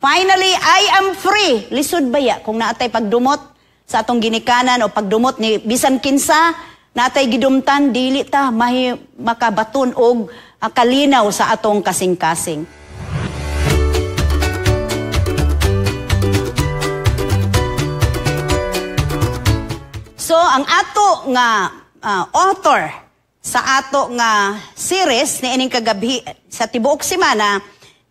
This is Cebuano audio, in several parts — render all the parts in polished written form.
Finally, I am free. Lisod baya kung naatay pagdumot sa atong ginikanan o pagdumot ni bisan kinsa natay gidumtan, dili ta mahi makabaton og kalinaw sa atong kasing-kasing. So ang ato nga author sa ato nga series ni ining kagabi sa tibuok semana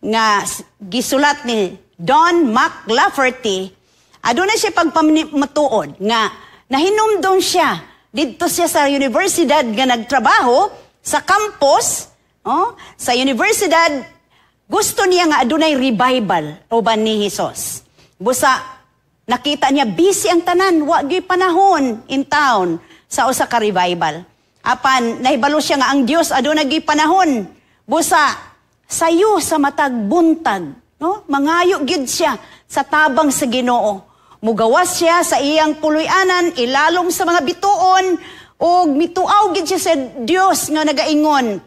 nga gisulat ni Don McLafferty, aduna siya pagpamatuod nga nahinumdum siya didto siya sa universidad nga nagtrabaho sa campus, oh, sa universidad gusto niya nga adunay revival uban ni Hesus. Busa nakita niya busy ang tanan, wa gyud panahon in town sa usa ka revival. Apan nahibalo siya nga ang Dios aduna gyud panahon. Busa sayo sa matag buntag, no? Mangayo gyud siya sa tabang sa Ginoo. Mugawas siya sa iyang puloy-anan, ilalom sa mga bituon, ug mituaw gyud siya sa Dios nga nagaingon,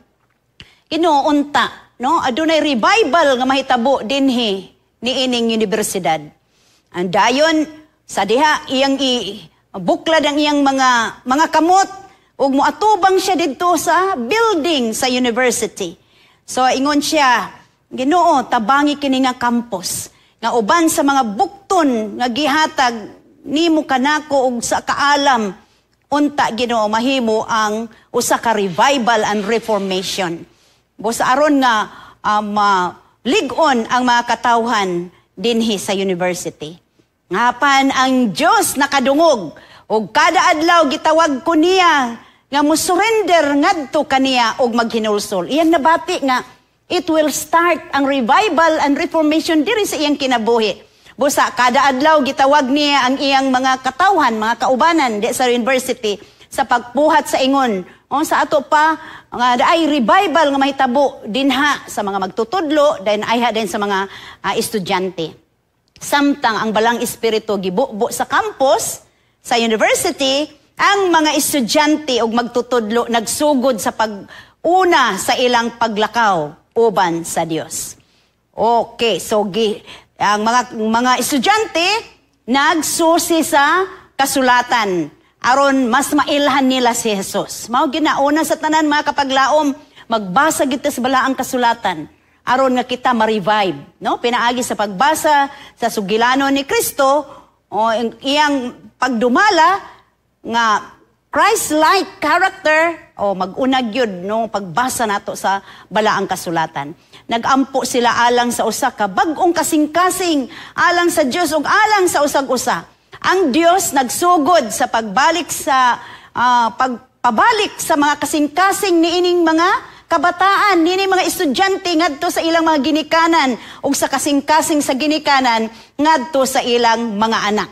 Ginoo unta, no? Adunay revival nga mahitabo dinhi niining universidad. Ang dayon sa diha iyang buklad ang iyang mga kamot ug moatubang siya didto sa building sa university. So ingon siya, Ginoo, tabangi kini nga campus nga uban sa mga bukton nga gihatag nimo kanako ug sa kaalam unta Ginoo mahimo ang usa ka revival and reformation. Busa aron nga lig-on ang mga katawhan dinhi sa university. Ngapan ang Dios nakadungog ug kada adlaw gitawag ko niya nga mo-surrender ngadto kaniya og maghinulsol. Iyang nabati nga it will start ang revival and reformation diri sa iyang kinabuhi. Busa kada adlaw gitawag niya ang iyang mga katawhan, mga kaubanan di sa university sa pagbuhat sa ingon. O, sa ato pa nga ay revival nga mahitabo dinha sa mga magtutudlo, then ayha din sa mga estudyante. Samtang ang balang espiritu gibubo sa campus sa university, ang mga estudyante og magtutudlo nagsugod sa pag-una sa ilang paglakaw uban sa Dios. Okay, so ang mga estudyante nagsusi sa kasulatan aron mas mailhan nila si Jesus. Mao ginauna sa tanan mga kapaglaom, magbasa gid ta sa balaang kasulatan aron nga kita ma-revive, no? Pinaagi sa pagbasa sa sugilanon ni Kristo o iyang pagdumala nga Christ-like character, o mag-unag yun, no, pagbasa nato sa balaang kasulatan. Nagampo sila alang sa usa ka bag-ong kasing-kasing, alang sa Dios ug alang sa usag-usa. Ang Dios nagsugod sa pagbalik sa pagpabalik sa mga kasing-kasing niining mga kabataan, niining mga estudyante ngadto sa ilang mga ginikanan ug sa kasing-kasing sa ginikanan ngadto sa ilang mga anak.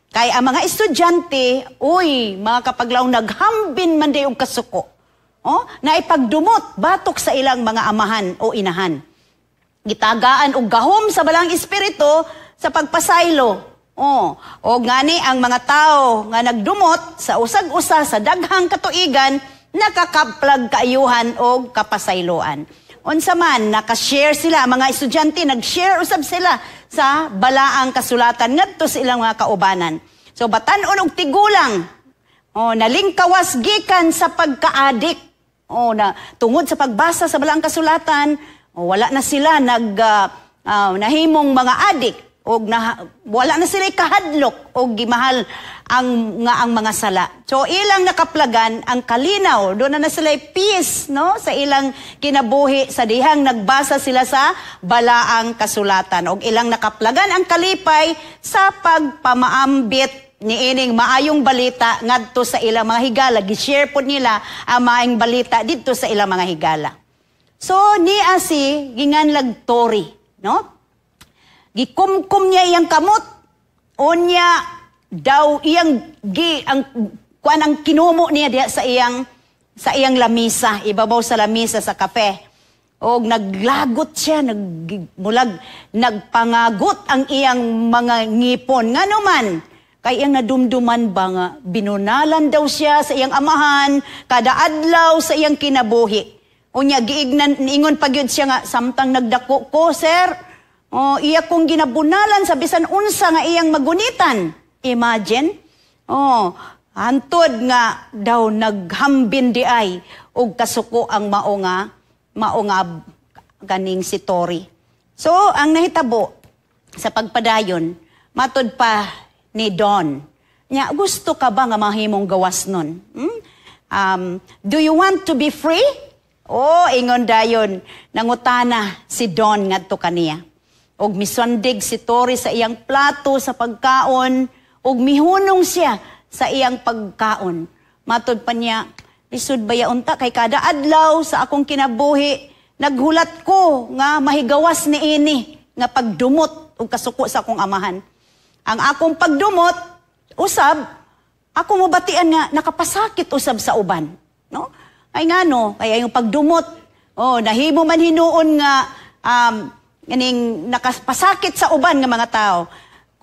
Kay ang mga estudyante, uy, mga kapaglaw, naghambin man day og kasuko. Oh, naipagdumot batok sa ilang mga amahan o inahan. Gitagaan og gahom sa balang espiritu sa pagpasaylo. Oh, o ngani ang mga tao nga nagdumot sa usag-usa sa daghang katuigan nakakaplag kaayuhan og kapasayloan. Unsa man nakashare sila, mga estudyante nag-share usab sila sa balaang kasulatan ngadto sa ilang mga kaubanan. So batan-on og tigulang, oh, nalingkawas gikan sa pagkaadik. Oh, na tungod sa pagbasa sa balaang kasulatan, oh, wala na sila nahimong mga adik og wala na sila kahadlok og gimahal ang nga ang mga sala. So ilang nakaplagan ang kalinaw, doon na sila peace, no, sa ilang kinabuhi sa dihang nagbasa sila sa balaang kasulatan og ilang nakaplagan ang kalipay sa pagpamaambit niining maayong balita ngadto sa ilang mga higala. Gi-share pod nila ang maayong balita didto sa ilang mga higala. So niya si ginganlag Tori, no? Gikumkum niya iyang kamot, unya daw iyang gi ang kuan ang kinumo niya diha sa iyang lamisa, ibabaw sa lamisa sa kape. Og naglagot siya, nagmulag nagpangagot ang iyang mga ngipon. Ngano man kay iyang nadumduman ba nga binunalan daw siya sa iyang amahan kada adlaw sa iyang kinabuhi. Unya giignan ingon pa gyud siya nga samtang nagdako ko, sir, Oh, iya kong ginabunalan sa bisan unsa nga iyang magunitan. Imagine. Oh, hantod nga daw naghambin di ay og kasuko ang mao nga ganing si Tori. So, ang nahitabo sa pagpadayon, matud pa ni Don, nya, "Gusto ka ba nga mahimong gawas nun? Hmm? Do you want to be free?" Oh, ingon dayon, nangutana si Don ngadto kaniya. Og misandig si Tori sa iyang plato sa pagkaon, og mihunong siya sa iyang pagkaon. Matod pa niya, "Lisod baya unta kay kada adlaw sa akong kinabuhi, naghulat ko nga mahigawas ni ini nga pagdumot ug kasuko sa akong amahan. Ang akong pagdumot, usab, ako mabatian nga nakapasakit usab sa uban." No? Ay ngano, kaya yung pagdumot, oh, nahimo man hinuon nga ganing nakapasakit sa uban nga mga tao.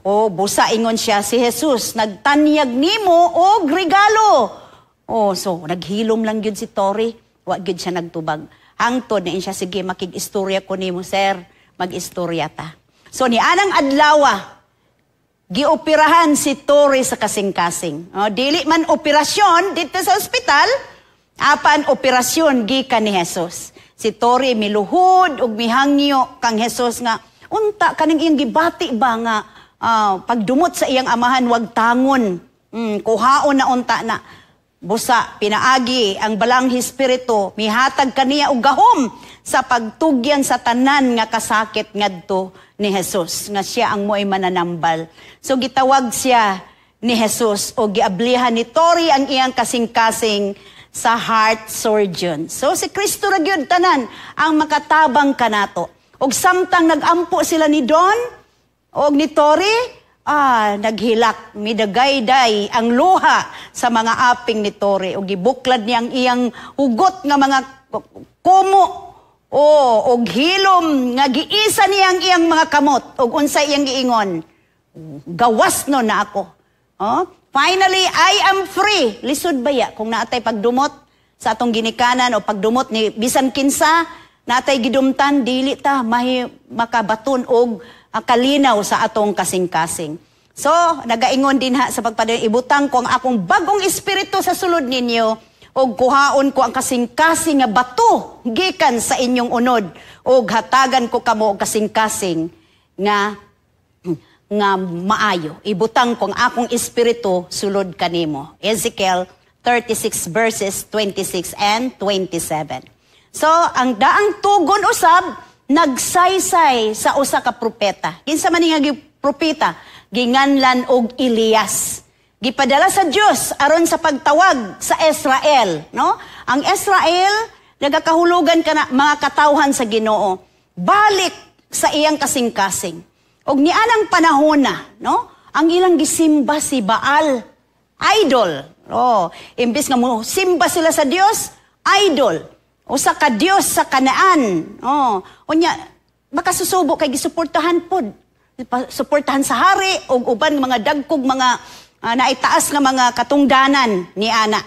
"Oh, busa," ingon siya, "si Jesus nagtanyag nimo og regalo." Oh, so naghilom lang gyud si Tori, wa gyud siya nagtubag. Hangtod na siya, "Sige, makig-istorya ko nimo, sir, mag-istorya ta." So ni anang adlawa, gioperahan si Tori sa kasing-kasing. Oh, dili man operasyon dito sa ospital, apan operasyon gikan ni Jesus. Si Tori miluhod ug mihangyo kang Jesus nga unta kaning iyang gibati ba nga pagdumot sa iyang amahan wag tangon. Kuhaon na unta na. Busa pinaagi ang Balaang Espiritu, mihatag kaniya og gahom sa pagtugyan sa tanan nga kasakit ngadto ni Jesus nga siya ang mo'y mananambal. So gitawag siya ni Jesus o giablihan ni Tori ang iyang kasing-kasing sa heart surgeon. So si Kristo ra gyud tanan ang makatabang kanato. Og samtang nagampo sila ni Don og ni Tori, naghilak, midagayday ang luha sa mga aping ni Tori og gibuklad niya ang iyang hugot nga mga kumo o og hilom nga giisa niya ang iyang mga kamot og unsay iyang giingon, "Gawas no na ako." Oh? "Finally, I am free." Lisod baya kung naatay pagdumot sa atong ginikanan o pagdumot ni bisan kinsa, natay gidumtan, dili ta mahi, makabaton og kalinaw sa atong kasing-kasing. So, nagaingon din ha sa pagpadayon, "Ibutang ko ang akong bagong espiritu sa sulod ninyo og kuhaon ko ang kasing-kasing nga bato gikan sa inyong unod og hatagan ko kamo og kasing-kasing nga maayo. Ibutang ko ang akong espiritu sulod kanimo." Ezekiel 36 verses 26 and 27. So, ang daang tugon usab nagsaysay sa usa ka propeta. Kinsa man nga propeta? Ginganlan og Elias. Gipadala sa Dios aron sa pagtawag sa Israel, no? Ang Israel nagakahulugan kana mga katawhan sa Ginoo. Balik sa iyang kasing-kasing. Og nianang panahon na, no? Ang ilang gisimba si Baal, idol. Oh, imbes nga mo simba sila sa Dios, idol. Usa ka Dios sa Kanaan. Oh, unya baka susubo kay gisuportahan pod. Suportahan sa hari og uban mga dagkog mga naitaas nga mga katungdanan ni ana.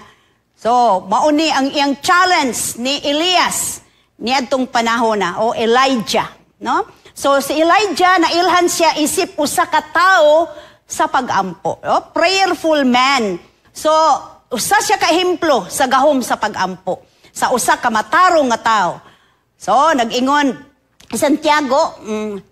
So, mauni ang iyang challenge ni Elias niadtong panahon na o Elijah, no? So si Elijah, nailhan siya isip usa ka tawo sa pagampo, oh, prayerful man. So usa siya ka ehemplo sa gahom sa pagampo sa usa ka matarong nga tawo. So nag-ingon Santiago,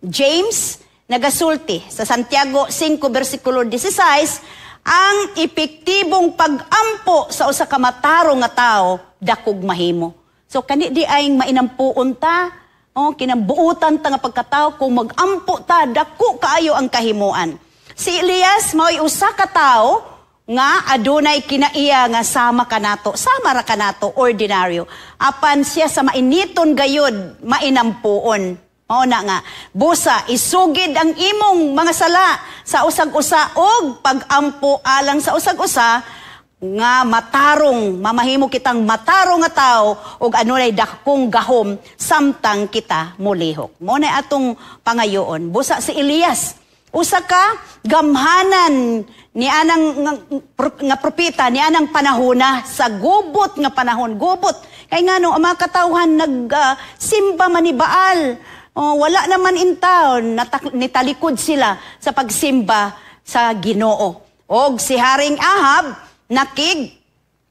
James nagasulti sa Santiago 5 versikulo 16, ang epektibong pagampo sa usa ka matarong nga tawo dakog mahimo. So kani di ay mainampuon ta, oh, kinambuutan ta nga pagkatao, kung magampo ta, dako kaayo ang kahimuan. Si Elias mao'y usa ka tawo nga adunay kinaiya nga sama kanato, sama ra kanato, ordinaryo. Apan siya sa mainiton gayud, mainampuon. Mao na nga, busa isugid ang imong mga sala sa usag-usa og pagampo alang sa usag-usa nga matarong, mamahimo kitang matarong nga tao ug adunay dakong gahom samtang kita molihok. Mo na atong pangayoon. Busa si Elias, usa ka gamhanan ni anang nga propeta ni anang panahona sa gubot nga panahon, gubot. Kay ngano ang mga katawhan nag simba man ni Baal. Oh, wala naman in town, nitalikod sila sa pagsimba sa Ginoo. Og si Haring Ahab nakig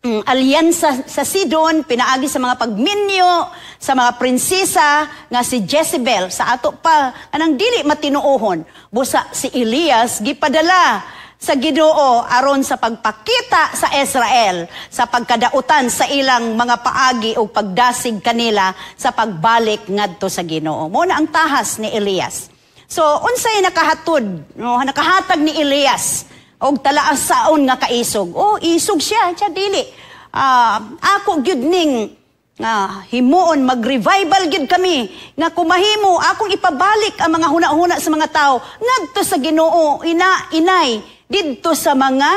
alyansa sa Sidon pinaagi sa mga pagminyo sa mga prinsesa nga si Jezebel sa ato pa anang dili matinuohon. Busa si Elias gipadala sa Ginoo aron sa pagpakita sa Israel sa pagkadautan sa ilang mga paagi o pagdasig kanila sa pagbalik ngadto sa Ginoo. Mo na ang tahas ni Elias. So unsay nakahatod, no, nakahatag ni Elias og talaasaon nga kaisog? Oh, isog siya, siya dili. Ako gyud ning himuon, mag-revival gyud kami nga kumahimo akong ipabalik ang mga huna-huna sa mga tao ngadto sa Ginoo, ina inay didto sa mga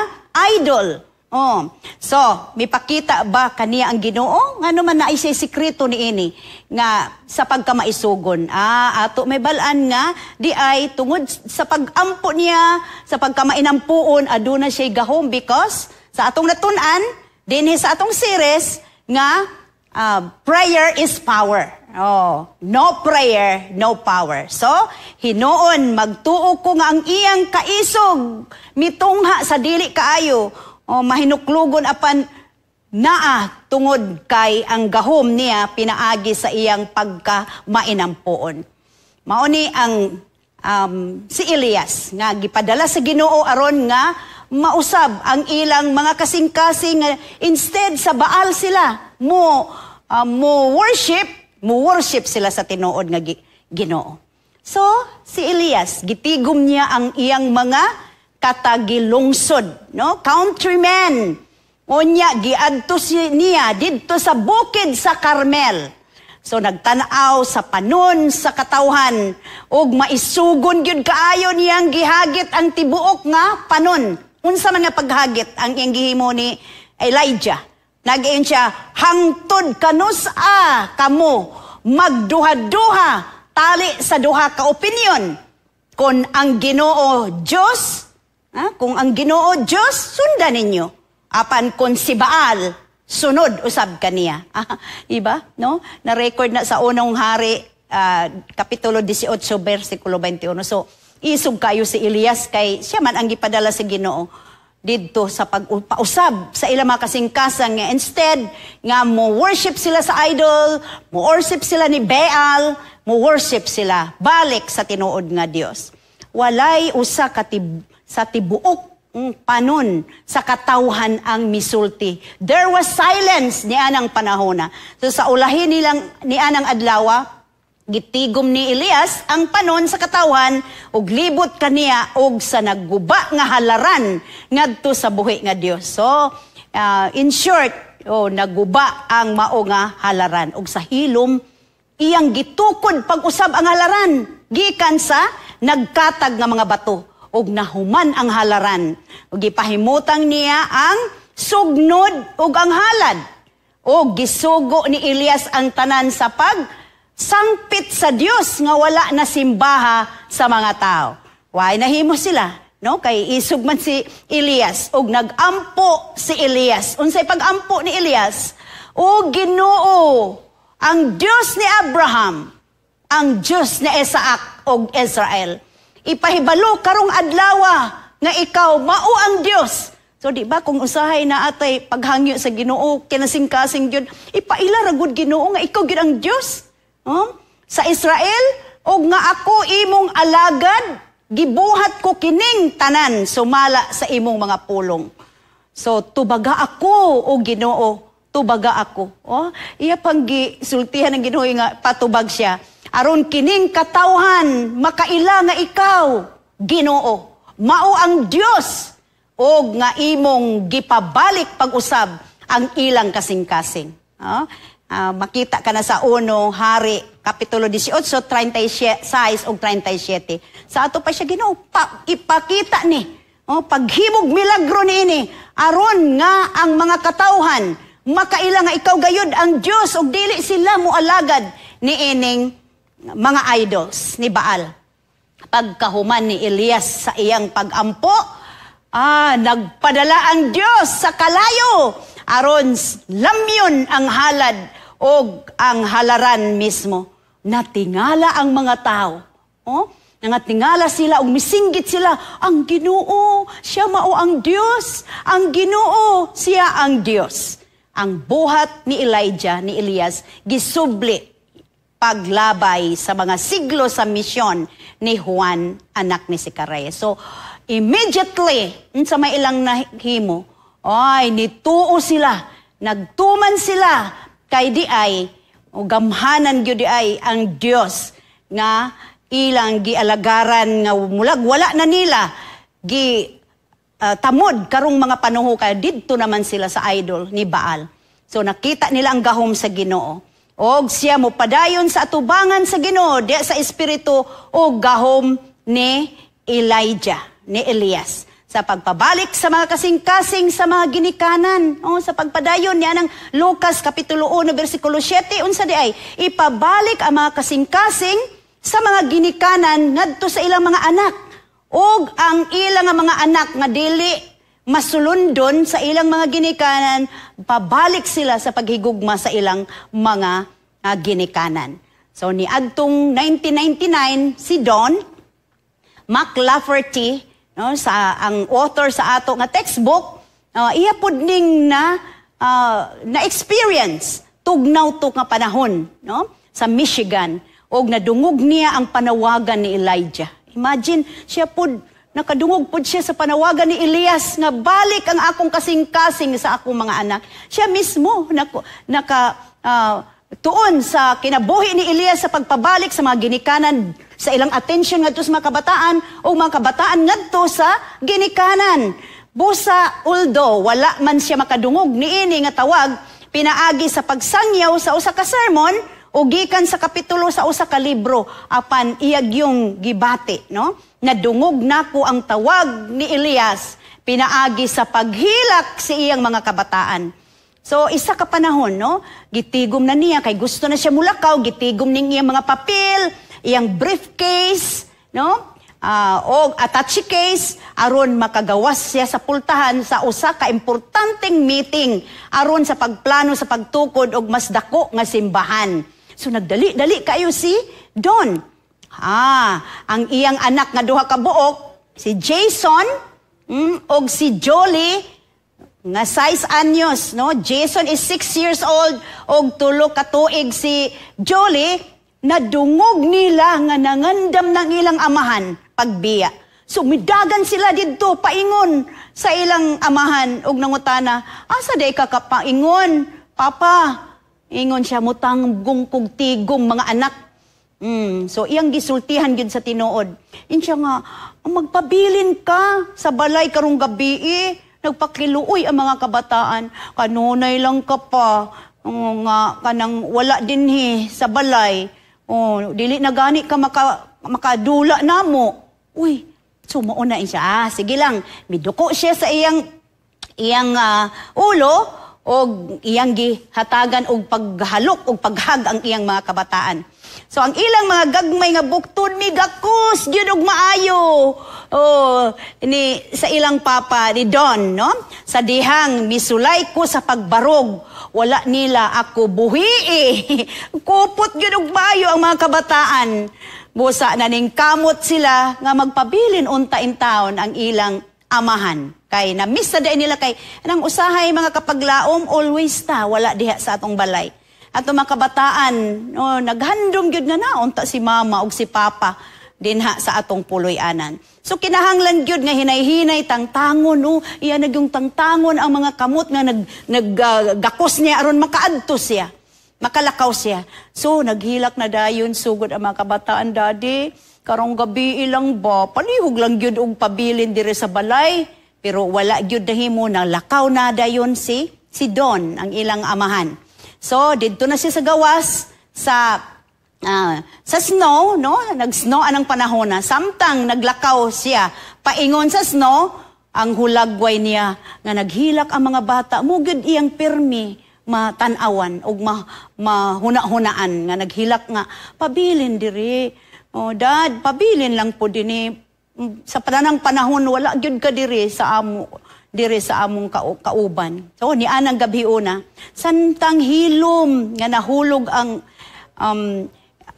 idol. Oh. So, mipakita ba kaniya ang Ginoo? Ngano man naay siya sikreto niini nga sa pagkamaisugon? Ato may balaan nga di ay tungod sa pagampo niya, sa pagkamainampuon, aduna siya gahom because sa atong natun-an dinhi sa atong series nga prayer is power. Oh, no prayer, no power. So, hinuon magtuo ko nga ang iyang kaisog mitungha sa dili kaayo. Oh, mahinuklugon apan naa tungod kay ang gahom niya pinaagi sa iyang pagkamainampuon. Mao ni ang si Elias nga gipadala sa Ginoo aron nga mausab ang ilang mga kasing-kasing nga instead sa Baal sila mo worship sila sa tinuod nga Ginoo. So, si Elias gitigom niya ang iyang mga katagilungsod, no? Countrymen. Unya giadto si niya didto sa bukid sa Carmel. So nagtan-aw sa panon sa katawhan ug maisugon gyud kaayo niyang gihagit ang tibuok nga panon. Unsa man nga paghagit ang iyang gihimo ni Elijah? Nag-ingon siya, "Hangtod kanus-a kamo magduha-duha tali sa duha ka opinion? Kung ang Ginoo Dios, ha? Kung ang Ginoo Dios, sundan ninyo. Apan kung si Baal, sunod usab kaniya." Ah, iba, no? Na-record na sa Unong Hari, kapitulo 18, versikulo 21. So, isog kayo si Elias kay siya man ang gipadala sa Ginoo didto sa pagpausab sa ilang mga kasingkasang nga instead nga mo worship sila sa idol, mo worship sila ni Baal, mo worship sila balik sa tinuod nga Dios. Walay usa ka sa tibuok panon sa katawhan ang misulti. There was silence ni anang panahona. So sa ulahin nilang ni anang adlawa, gitigom ni Elias ang panon sa katawhan ug libot kaniya og sa nagguba nga halaran ngadto sa buhi nga Dios. So, in short, oh, naguba ang mao nga halaran ug sa hilom iyang gitukod pag-usab ang halaran gikan sa nagkatag nga mga bato ug nahuman ang halaran ug gipahimutang niya ang sugnod ug ang halad ug gisugo ni Elias ang tanan sa pag sangpit sa Dios nga wala na simbaha sa mga tao. Why nahimo sila, no? Kay isog man si Elias ug nagampo si Elias. Unsay pagampo ni Elias? "O Ginoo, ang Dios ni Abraham, ang Dios ni Isaac ug Israel, ipahibalo karong adlawa nga ikaw mao ang Dios." So di ba kung usahay na atay paghangyo sa Ginoo, kinasingkasing gyud, "Ipaila ra gud, Ginoo, nga ikaw gyud ang Dios, oh, sa Israel ug nga ako imong alagad gibuhat ko kining tanan sumala sa imong mga pulong. So tubaga ako, o Ginoo, tubaga ako." Oh, iya pang gisultihan ng Ginoo nga patubag siya. Aron kining katawhan makaila nga ikaw, Ginoo, mao ang Dios og nga imong gipabalik pag-usab ang ilang kasing-kasing. Oh, makita ka na sa Uno Hari kapitulo 18, 36 ug 37. Sa ato pa siya, "Ginoo, ipakita ni, oh, paghimog milagro niini aron nga ang mga katawhan makaila nga ikaw gayud ang Dios ug dili sila moalagad niining mga idols ni Baal." Pagkahuman ni Elias sa iyang pagampo, nagpadala ang Dios sa kalayo aron lamyon ang halad og ang halaran mismo. Natingala ang mga tao. Oh? Nangatingala sila ug misinggit sila, "Ang Ginoo, siya mao ang Dios. Ang Ginoo, siya ang Dios." Ang buhat ni Elijah, ni Elias, gisubli paglabay sa mga siglo sa misyon ni Juan, anak ni Zechariah. So, immediately, sa may ilang nahimo, ay, nituo sila, nagtuman sila, kay di ay, o gamhanan gyud di ay ang Dios nga ilang gialagaran nga mulag wala na nila gi tamod karong mga panuho kay didto naman sila sa idol ni Baal. So nakita nila ang gahom sa Ginoo. Og siya mo padayon sa atubangan sa Ginoo diya sa espiritu o gahom ni Elijah, ni Elias, sa pagpabalik sa mga kasing-kasing sa mga ginikanan. O, sa pagpadayon niya ng Lucas Kapitulo 1 versikulo 7, unsa di ay ipabalik ang mga kasing-kasing sa mga ginikanan ngadto sa ilang mga anak. Og ang ilang nga mga anak nga dili masulundon sa ilang mga ginikanan, pabalik sila sa paghigugma sa ilang mga ginikanan. So niadtong 1999, si Don McLafferty, no, sa ang author sa ato nga textbook, iya pud ning na na experience tugnaw to nga panahon, no, sa Michigan, og nadungog niya ang panawagan ni Elijah. Imagine, siya pud nakadungog pud siya sa panawagan ni Elias nga "Balik ang akong kasing-kasing sa akong mga anak." Siya mismo naka tuon sa kinabuhi ni Elias sa pagpabalik sa mga ginikanan sa ilang attention ngadto sa mga kabataan o mga kabataan ngadto sa ginikanan. Busa although wala man siya makadungog niini nga tawag pinaagi sa pagsangyaw sa usa ka sermon o gikan sa kapitulo sa usa ka libro, apan iyag yung gibati, no, "Nadungog nako ang tawag ni Elias pinaagi sa paghilak sa iyang mga kabataan." So isa ka panahon, no, gitigom na niya kay gusto na siya mulakaw, gitigom ning iyang mga papel, iyang briefcase, no? Og attache case aron makagawas siya sa pultahan sa usa ka importanteng meeting aron sa pagplano sa pagtukod og mas dako nga simbahan. So nagdali-dali kayo si Don. Ang iyang anak nga duha ka buok, si Jason og si Jolie nga 6 anyos, no? Jason is 6 years old og 3 ka tuig si Jolie. Nadungog nila nga nangandam ng ilang amahan pagbiya. So midagan sila didto paingon sa ilang amahan og nangutana, "Asa day ka kapaingon, Papa?" Ingon siya, "Mutanggong kog tigom, mga anak." So iyang gisultihan gyud sa tinuod. In siya nga, "Magpabilin ka sa balay karong gabi eh. Nagpakiluoy ang mga kabataan. Kanunay lang ka pa. Oh, nga kanang wala dinhi sa balay. Oh, dili na gani ka makadula namo." Uy, so mao na siya. Ah, sige lang. Miduko siya sa iyang iyang ulo og iyang gihatagan og paghalok og paghag ang iyang mga kabataan. So ang ilang mga gagmay nga bukton migakos gyud og maayo. Oh, ni sa ilang papa ni Don, no? Sa dihang misulay ko sa pagbarog, wala nila ako buhii. Kupot gyud og maayo ang mga kabataan. Busa na ning kamot sila nga magpabilin unta in town ang ilang amahan. Kay na-miss na diay nila kay nang usahay, mga kapaglaom, always ta wala diha sa atong balay. Ato mga kabataan, oh, naghandom gyud nga naunta si mama ug si papa dinha sa atong puloy-anan. So kinahanglan gyud nga hinay-hinay tangtangon, no, iya nagyung tangtangon ang mga kamot nga nag naggakos niya aron makaadto siya. Makalakaw siya. So naghilak na dayon sugod ang mga kabataan, "Daddy, karong gabi ilang ba, palihog lang gyud og pabilin dire sa balay." Pero wala gyud nahimo, na lakaw na dayon si Don, ang ilang amahan. So didto na siya sa gawas sa snow, no? Nag-snow anang panahon na. Samtang naglakaw siya paingon sa snow, ang hulagway niya nga naghilak ang mga bata, mo gyud iyang pirmi matanawan og mahuna-hunaan nga naghilak nga pabilin diri. "Oh, Dad, pabilin lang po dinhi. Sa pananang panahon wala gyud ka diri sa amo, diri sa among kauban." So ni anang gabi una, samtang hilom nga nahulog ang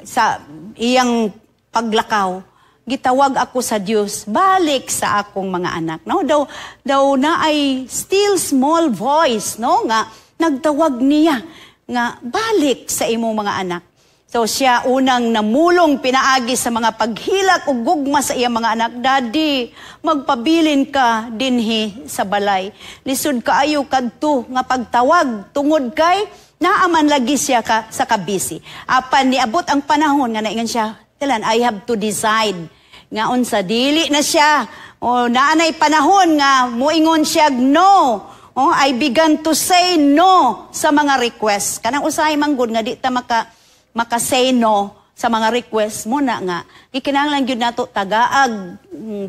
Sa iyang paglakaw, gitawag ako sa Dios, balik sa akong mga anak, no? Daw daw naay still small voice, no, nga nagtawag niya nga balik sa imong mga anak. So siya unang namulong pinaagi sa mga paghilak ug gugma sa iyang mga anak. "Daddy, magpabilin ka dinhi sa balay." Lisod kaayo kadto nga pagtawag tungod kay naaman lagi siya ka sa kabisi. Apan niabot ang panahon nga naingon siya, "Talan, I have to decide nga unsa, dili na siya." O naanay panahon nga muingon siya no. Oh, I began to say no sa mga requests. Kanang usahay manggod nga di ta maka say no sa mga request mo na nga gikinahanglan gyud nato tagaag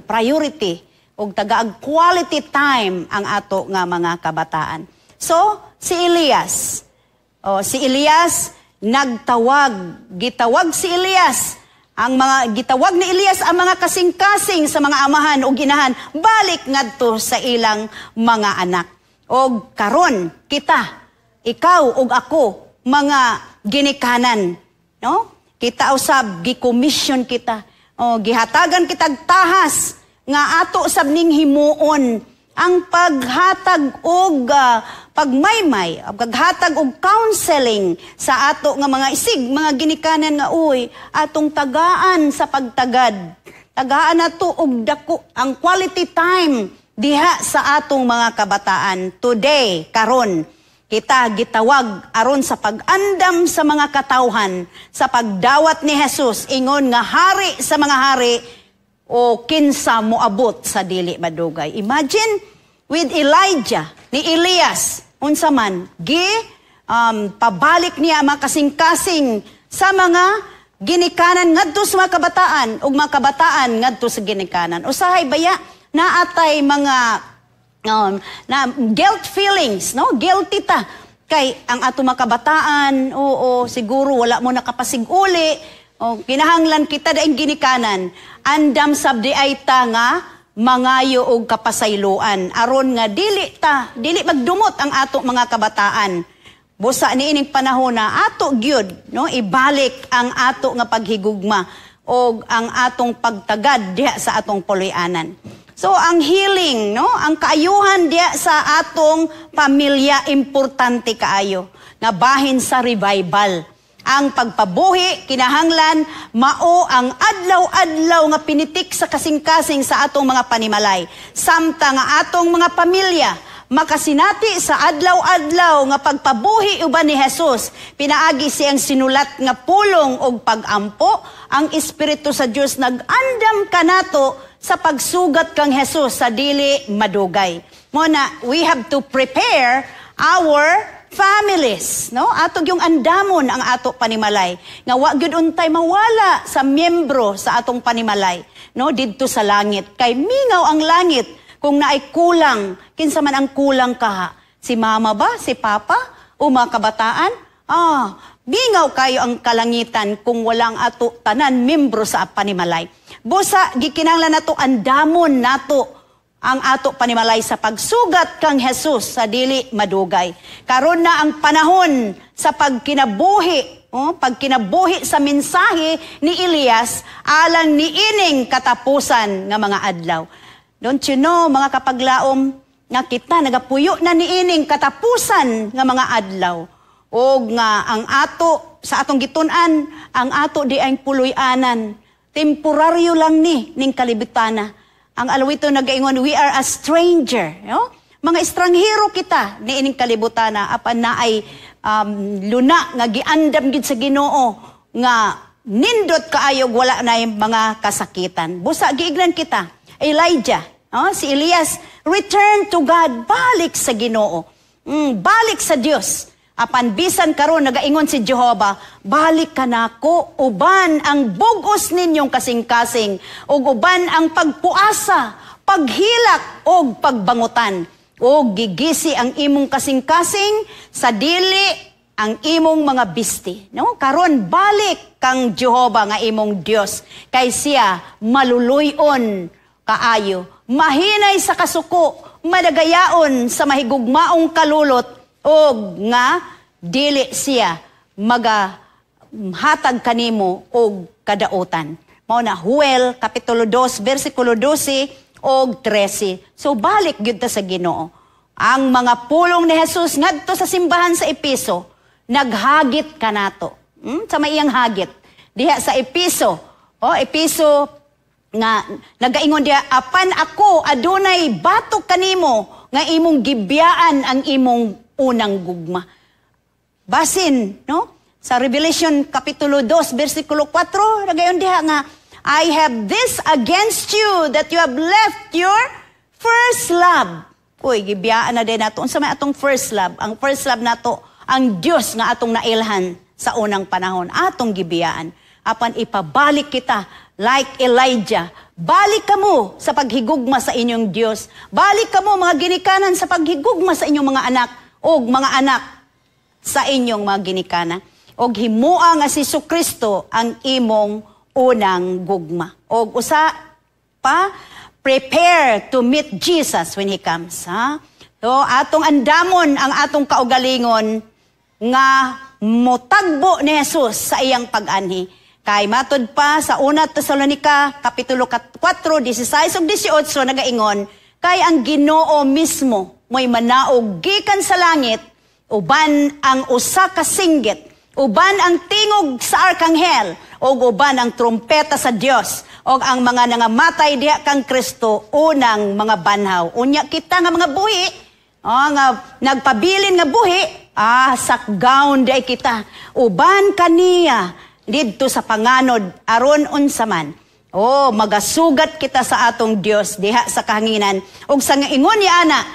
priority og tagaag quality time ang ato nga mga kabataan. So, si Elias. Oh, si Elias nagtawag, gitawag si Elias ang mga gitawag ni Elias ang mga kasing-kasing sa mga amahan ug inahan, balik ngadto sa ilang mga anak. Og karon kita, ikaw ug ako, mga ginikanan, no? Kita usab gi-commission kita. O gihatagan kitag tahas nga ato sab ning himuon ang paghatag og pagmaymay, paghatag og counseling sa ato nga mga isig, mga ginikanan nga uy, atong tagaan sa pagtagad. Tagaan nato og dako ang quality time diha sa atong mga kabataan. Today, karon, kita gitawag aron sa pag-andam sa mga katawhan sa pagdawat ni Jesus ingon nga hari sa mga hari o kinsa moabot sa dili madugay. Imagine with Elijah, ni Elias, unsa man gi pabalik niya mga kasing-kasing sa mga ginikanan ngadto sa mga kabataan ug mga kabataan ngadto sa ginikanan. Usahay baya naatay mga na guilt feelings, no? Guilty ta kay ang ato mga kabataan, oo, siguro wala mo nakapasig-uli. O, kinahanglan kita daing ginikanan, andam sab di ay ta nga mangayo og kapasayloan aron nga dili ta dili magdumot ang ato mga kabataan. Busa niining panahon na ato gyud, no, ibalik ang ato nga paghigugma og ang atong pagtagad diha sa atong puloy-anan. So ang healing, no, ang kaayuhan diha sa atong pamilya, importante kaayo nga bahin sa revival. Ang pagpabuhi kinahanglan mao ang adlaw-adlaw nga pinitik sa kasing-kasing sa atong mga panimalay. Samtang nga atong mga pamilya makasinati sa adlaw-adlaw nga pagpabuhi uban ni Jesus, pinaagi siyang sinulat nga pulong og pagampo, ang Espiritu sa Dios nag-andam kanato sa pagsugat kang Jesus sa dili madugay. Mo na we have to prepare our families, no? Ato yung andamon ang ato panimalay nga wa gyud untay mawala sa miyembro sa atong panimalay, no, didto sa langit. Kay mingaw ang langit kung naay kulang. Kinsa man ang kulang kaha? Si mama ba? Si papa? O mga kabataan? Ah, bingaw kayo ang kalangitan kung walang ato tanan membro sa panimalay. Busa gikinahanglan nato andamon nato ang ato panimalay sa pagsugat kang Jesus sa dili madugay. Karon na ang panahon sa pagkinabuhi, oh, pagkinabuhi sa mensahe ni Elias alang niining katapusan nga mga adlaw. Don't you know, mga kapaglaom, nga kita nagapuyo na niining katapusan nga mga adlaw? Og nga ang ato sa atong gitun-an, ang ato di ang puloy-anan. Temporaryo lang ni ning kalibutana. Ang alawito nagaingon, we are a stranger. No? Mga estranghero kita niining kalibutana, apan naay luna nga giandam gid sa Ginoo nga nindot kaayo, wala na yung mga kasakitan. Busa giignan kita. Elijah, oh, si Elias, return to God, balik sa Ginoo. Balik sa Dios. Apan bisan karon nagaingon si Jehova, balik ka nako uban ang bugos ninyong kasing-kasing ug uban ang pagpuasa, paghilak ug pagbangutan. Ug gigisi ang imong kasing-kasing sa dili ang imong mga bisti. No? Karon balik kang Jehova nga imong Dios kay siya maluluyon kaayo, mahinay sa kasuko, madagayaon sa mahigugmaong kalulot og nga dili siya maga hatag kanimo og kadautan. Mao na Joel kapitulo 2 bersikulo 12 og 13. So balik gyud ta sa Ginoo. Ang mga pulong ni Jesus ngadto sa simbahan sa Epeso naghagit kanato. Sa may iyang hagit diha sa Epeso. Oh, Epeso nga nagaingon diha, "Apan ako adunay batok kanimo nga imong gibiyaan ang imong unang gugma." Basin, no? Sa Revelation kapitulo 2 bersikulo 4, nagaingon diha nga, "I have this against you, that you have left your first love." Uy, gibiyaan na din nato. Unsa may atong first love? Ang first love nato, ang Dios nga atong nailhan sa unang panahon, atong gibiyaan. Apan ipabalik kita like Elijah. Balik kamo sa paghigugma sa inyong Dios. Balik kamo, mga ginikanan, sa paghigugma sa inyong mga anak o mga anak sa inyong mga ginikana. Og himua nga si Kristo ang imong unang gugma. Og usa pa, prepare to meet Jesus when He comes. Ha? So, atong andamon ang atong kaugalingon nga motagbo ni Jesus sa iyang pag-anhi. Kay matud pa sa Una Tesalonica, Kapitulo 4, 16 ug 18, nagaingon, "Kay ang Ginoo mismo mo'y manaog gikan sa langit uban ang usa ka singgit, uban ang tingog sa arkanghel ug uban ang trumpeta sa Dios, ug ang mga nangamatay diha kang Kristo unang mga banhaw. Unya kita nga mga buhi, oh, nga nagpabilin nga buhi, sakgaon diay kita uban kaniya didto sa panganod, aron unsa man, oh, magasugat kita sa atong Dios diha sa kahanginan." Ug sa ingon ni ana,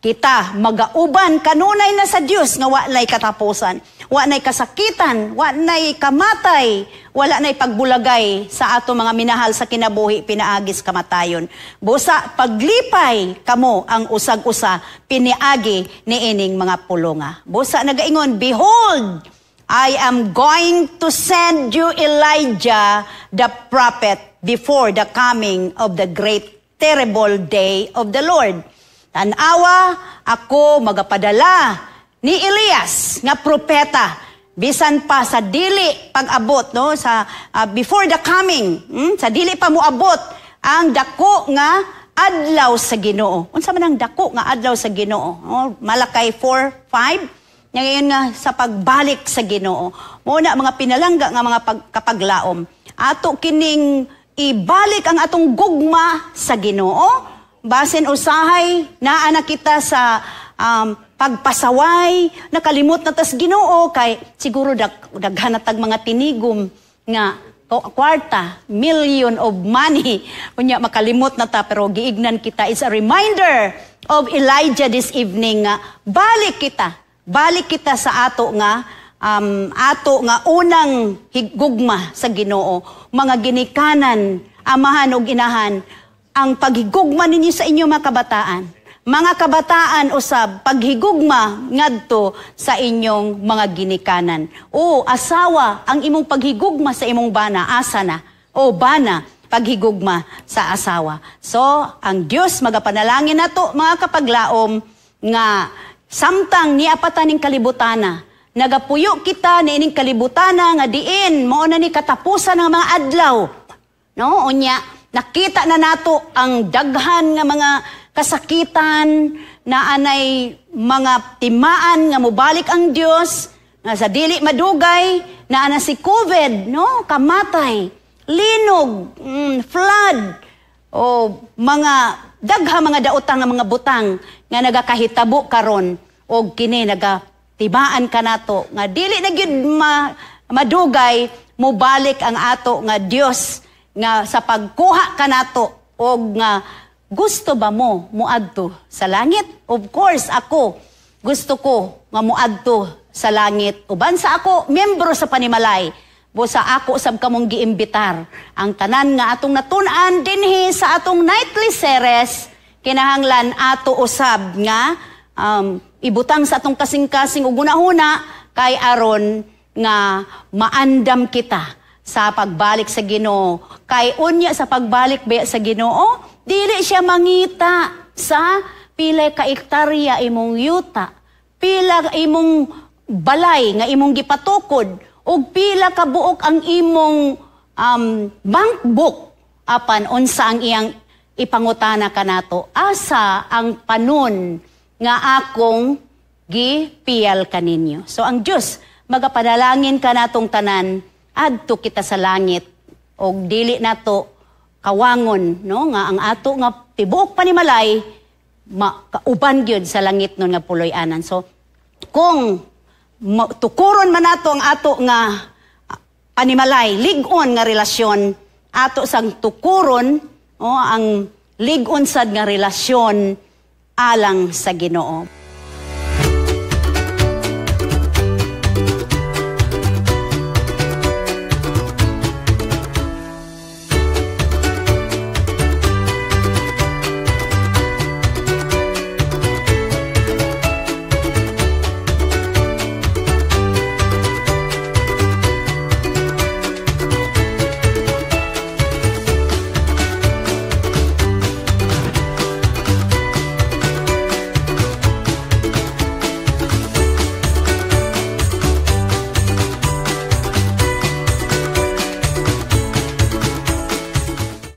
kita magauban kanunay na sa Dios nga walay katapusan. Wa nay kasakitan, wa nay kamatay, wala nay pagbulagay sa ato mga minahal sa kinabuhi pinaagis kamatayon. Busa paglipay kamo ang usag-usa piniagi niining mga pulonga. Busa nagaingon, "Behold, I am going to send you Elijah the prophet before the coming of the great terrible day of the Lord." Tanawa, ako magapadala ni Elias nga propeta bisan pa sa dili pag-abot, no, sa before the coming, sa dili pa moabot ang dako nga adlaw sa Ginoo. Unsa man ang dako nga adlaw sa Ginoo? Oh, Malakay 4:5 ngayon nga sa pagbalik sa Ginoo. Mo na, mga pinalangga nga mga kapaglaom. Ato kining ibalik ang atong gugma sa Ginoo. Basin usahay naa na kita sa pagpasaway, nakalimot na tas Ginoo kay siguro daghan na tag mga tinigom nga kwarta, million of money. Unya makalimot na ta, pero giignan kita. It's a reminder of Elijah this evening nga balik kita. Balik kita sa ato nga unang higugma sa Ginoo. Mga ginikanan, amahan ug inahan, ang paghigugma ninyo sa inyong mga kabataan. Mga kabataan usab, paghigugma ngadto sa inyong mga ginikanan. O asawa, ang imong paghigugma sa imong bana, asa na? O bana, paghigugma sa asawa. So, ang Dios magapanalangin nato, mga kapaglaom, nga samtang niapa pa ning kalibutana, nagapuyo kita niining kalibutana nga diin mao na ni katapusan ng mga adlaw. No, unya nakita na nato ang daghan nga mga kasakitan na anay mga timaan nga mobalik ang Dios nga sa dili madugay na ana si COVID, no, kamatay, linog, flood o mga dagha mga daotang nga mga butang nga nagakahitabo karon, og kini nagatibaan kanato nga dili na gyud madugay mobalik ang ato nga Dios nga sa pagkuha kanato. Og nga gusto ba mo moadto sa langit? Of course, ako gusto ko nga moadto sa langit. Uban sa ako miyembro sa panimalay. Busa ako sab kamong giimbitar. Ang tanan nga atong natun-an dinhi sa atong nightly series, kinahanglan ato usab nga ibutang sa atong kasing-kasing ug hunahuna kay aron nga maandam kita sa pagbalik sa Ginoo. Kay unya sa pagbalik ba sa Ginoo, dili siya mangita sa pila ka ektarya imong yuta, pila imong balay nga imong gipatukod, Ug pila ka buok ang imong bank book, apan unsa ang iyang ipangutana kanato? Asa ang panon nga akong gipiyal kaninyo? So ang Dios magapanalangin kanatong tanan adto kita sa langit og dili nato kawangon, no, nga ang ato nga tibuok panimalay makauban gyud sa langit nun nga puloy-anan. So kung tukuron man nato ang ato nga panimalay, lig-on nga relasyon, ato sang tukuron, oh, ang lig-on sad nga relasyon alang sa Ginoo.